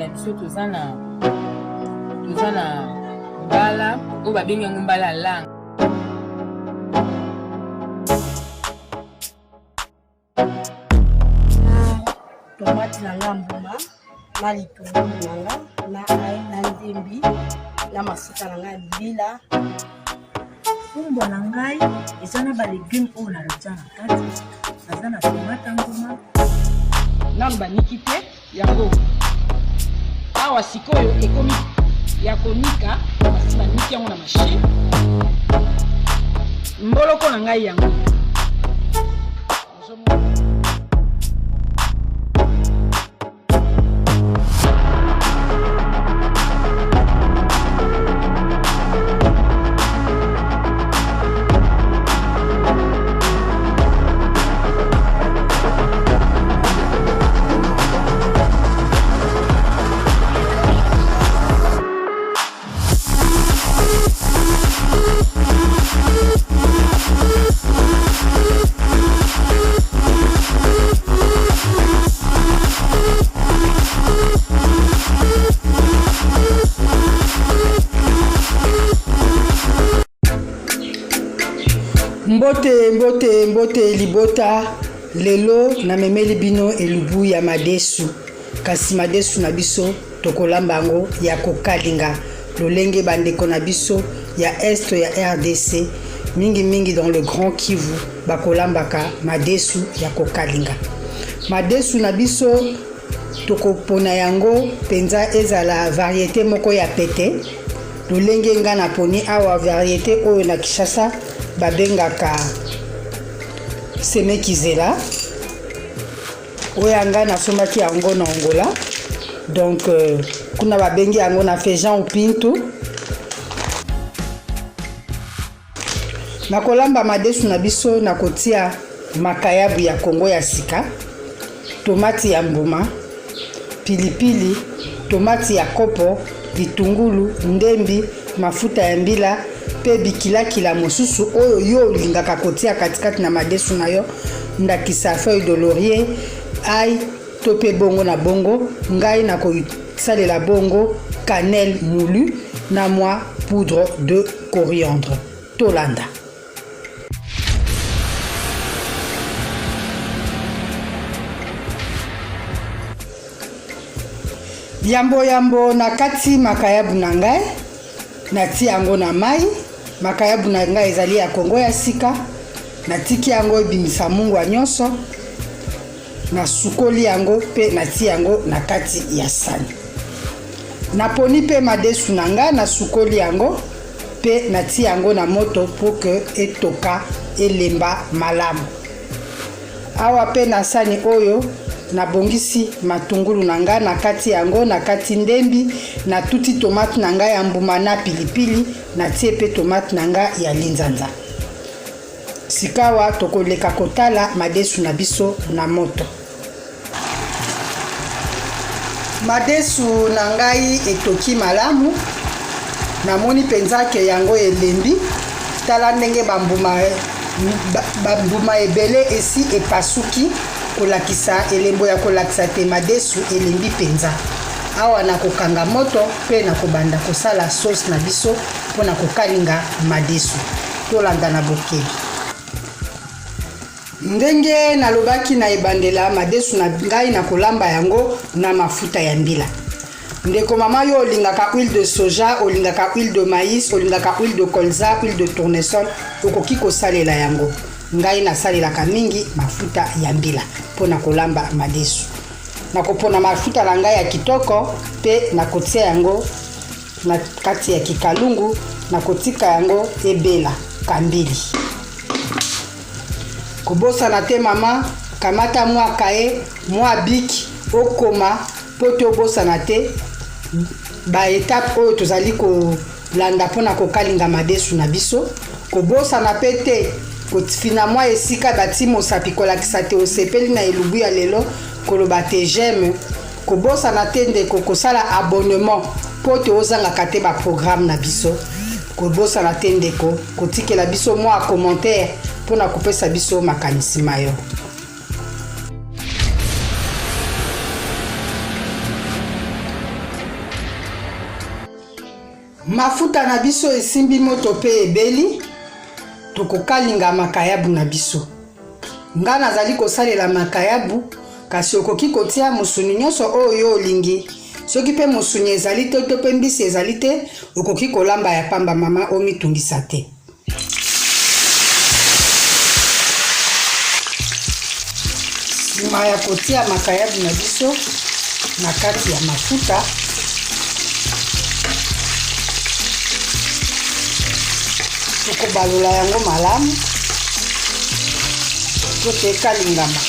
na biso toza na toza na mbala oyo babengi yango mbala langa. Tomate na nga mbuma na litungulu na nga na ail na ndembi na mafuta na nga ya mbila. Fumbwa na ngai eza na ba legumes oyo natia na kati, naza na tomate ya mbuma. Nanu baniki te yango awa sikoyo ekomi ya konika, basi baniki yango na machine. Mboloko na ngai yango. Mbote, mbote, mbote libota. Lelo namemeli bino elubu ya madesu, kasi madesu na biso Tokolamba yango ya kokalinga lolenge ba ndeko na biso ya Est ya rdc, mingi mingi dans le Grand Kivu bakolambaka madesu ya kokalinga. Madesu na biso tokopona yango mpenza ezala variete moko ya pete lolenge nga naponi awa variete oyo na Kinshasa babengaka semekizela. Oyo ya ngai nasombaki yango na Angola. Donc euh, kuna babengi yango na feijão pinto. Nakolamba madesu na biso na kotia makayabu ya Kongo ya sika, tomati ya mbuma, pilipili, tomati ya kopo, litungulu, ndembi, mafuta ya mbila mpe bikilakila mosusu oyo yo olingaka kotia katikati na madesu na yo, ndakisa feuille de laurier, ail to mpe bongo na bongo. Ngai nakosalela bongo cannelle moulu na mwa poudre de coriandre. Tolanda. Yambo yambo nakati makayabu na ngai, natie yango na mai. Makayabu na ngai ezali ya Kongo ya sika, natiki yango ebimisa mungwa nyonso, nasukoli yango mpe natie yango na kati ya sani. Naponi mpe madesu na ngai, nasukoli yango mpe natie yango na moto pour que etoka elemba malamu. Awa pe na sani oyo nabongisi matungulu na ngai, nakati yango, nakati ndembi, natuti tomate na ngai ya mbuma na pilipili, natie pe tomate na ngai ya linzanza. Sikawa tokoleka kotala madesu na biso na moto. Madesu na ngai etoki malamu, namoni mpenza ke yango elembi. Tala ndenge bambuma bambuma ebele esi epasuki, kolakisa elembo ya kolakisa te madesu elembi mpenza. Awa nakokanga moto mpe nakobanda kosala sauce na biso mpo na kokalinga madesu. Tolanda na bokebi. Ndenge nalobaki na ebandela, madesu na ngai nakolamba yango na mafuta ya mbila. Ndeko mama, yo olingaka huile de soja, olingaka huile de maïs, olingaka huile de colza, huile de tournesol, okoki kosalela yango. Ngai nasalelaka mingi mafuta ya mbila mpo na kolamba madesu. Nakopona mafuta na ngai ya kitoko mpe nakotia yango na kati ya kikalungu, nakotika yango ebela kambili. Kobosana te mama, kamata mwa kaye, mwa bic okoma mpo te obosana te ba etape oyo tozali kolanda mpo na kokalinga madesu na biso. Kobosana mpe te kofina mwa esika bati mosapi kolakisa te osepeli na elubu ya lelo, koloba te j'aime. Kobosana te ndeko kosala abonnement mpo te ozangaka te ba programme na biso. Kobosana te ndeko kotikela biso mwa commentaire mpo na kopesa biso makanisi ma yo. Mafuta na biso esimbi moto mpe ebeli, tokokalinga makayabu na biso. Nga nazali kosalela makayabu, kasi okoki kotia mosuni nyonso oyo yo olingi. Soki mpe mosuni ezali te to mpe mbisi ezali te, okoki kolamba ya pamba mama, omitungisa te. Nsima ya kotia makayabu na biso na kati ya mafuta, tokobalola yango malamu po te ekalingama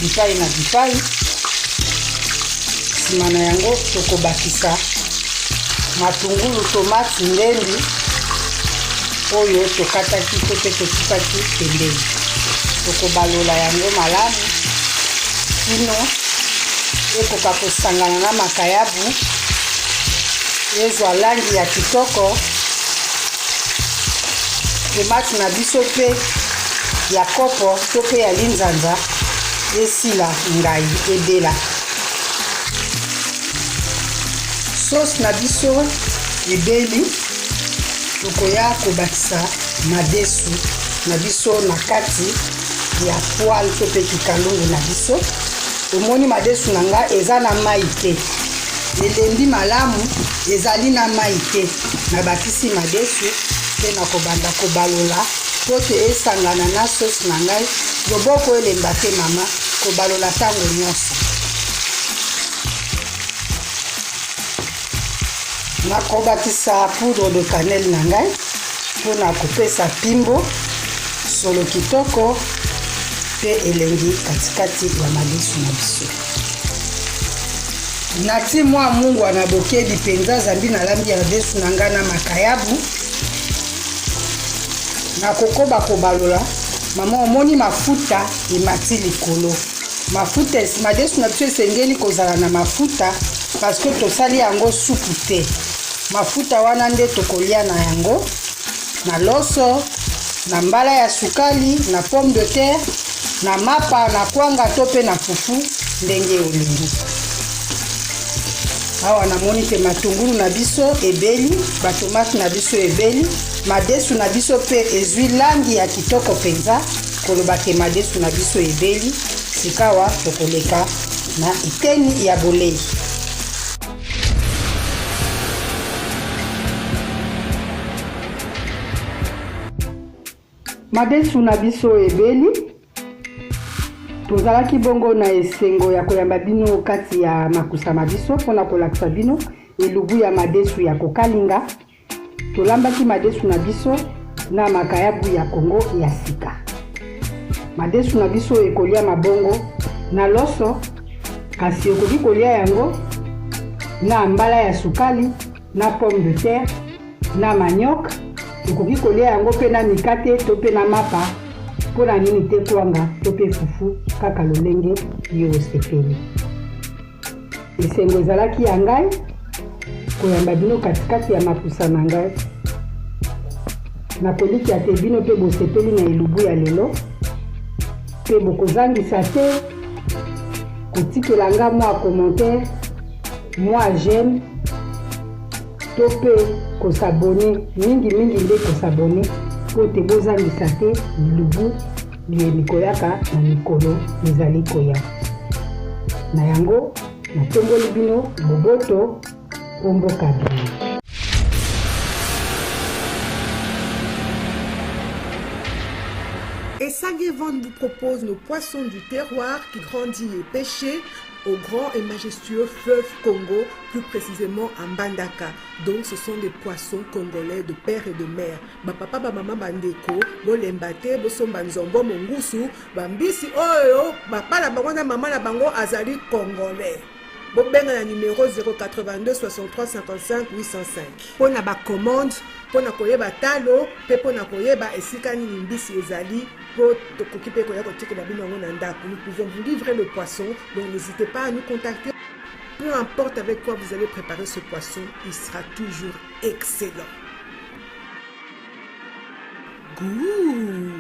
bipai na bipai. Nsima na yango tokobakisa matungulu, tomate, ndembi oyo tokataki to mpe totikaki pembeni. Tokobalola yango malamu kino ekoka kosangana na makayabu, ezwa langi ya kitoko. Tomate na biso mpe ya kopo to mpe ya linzanza esila ngai ebela. Sauce na biso ebeli, tokoya kobakisa madesu na biso na kati ya poêle to mpe kikalungu na biso. Omoni madesu na nga eza na mai te, elembi malamu, ezali na mai te. Nabakisi madesu mpe nakobanda kobalola mpo te esangana na sauce na ngai. Loboko elemba te mama, kobalola ntango nyonso. Nakobakisa poudre de cannelle na ngai mpo na kopesa pimbo, solo kitoko mpe elengi katikati ya madesu na biso. Nati mwa mungwa na bokebi mpenza zambi nalambi madesu na ngai na makayabu. Nakokoba kobalola mama, omoni mafuta emati likolo. Mafuta, madesu na biso esengeli kozala na mafuta parce que tosali yango supu te. Mafuta wana nde tokolia na yango na loso, na mbala ya sukali, na pomme de terre, na mapa, na kwanga to pe na fufu, ndenge olingi. Awa namoni ke matungulu na biso ebeli, ba tomate na biso ebeli, madesu na biso pe ezwi langi ya kitoko penza. Koloba ke madesu na biso ebeli, sikawa tokoleka na eteni ya bolei. Madesu na biso ebeli. Tozalaki bongo na esengo ya koyamba bino kati ya makusa ma biso mpo na kolakisa bino elubu ya madesu ya kokalinga. Tolambaki madesu na biso na makayabu ya Congo ya sika. Madesu na biso ekoliama bongo na loso, kasi okoki kolia yango na mbala ya sukali, na pomme de terre, na manioc. Okoki kolia yango mpe na mikate to mpe na mapa, mpo na nini te kwanga to mpe fufu, kaka lolenge yo osepeli. Esengo ezalaki ya ngai koyamba bino katikati ya makusa na ngai. Nakolikya te bino mpe bosepeli na elubu ya lelo, mpe bokozangisa te kotikela nga mwa commentaire, mwa j'aime to mpe kosabone, mingimingi nde kosabone mpo te bozangisa te bilubu biye mikoyaka na mikolo mizali koya. Na yango, natomboli bino boboto o mboka bino. Et Saguevon vous propose nos poissons du terroir qui grandit et pêché au grand et majestueux fleuve Congo, plus précisément à Mbandaka. Donc ce sont des poissons congolais de père et de mère. Ba papa ba mama ba ndeko, bolemba te, bosomba nzombo mongusu, ba mbisi oyo papa na bango na mama na bango azali congolais. Bobenga na numero 082 63 55 805 mpo na ba commande, mpo na koyeba talo mpe mpo na koyeba esika nini mbisi ezali, mpo tokoki mpe koya kotikela bino yango na ndako. Nous pouvons vous livrer le poisson, donc n'hésitez pas à nous contacter. Peu importe avec quoi vous allez préparer ce poisson, il sera toujours excellent. Goût!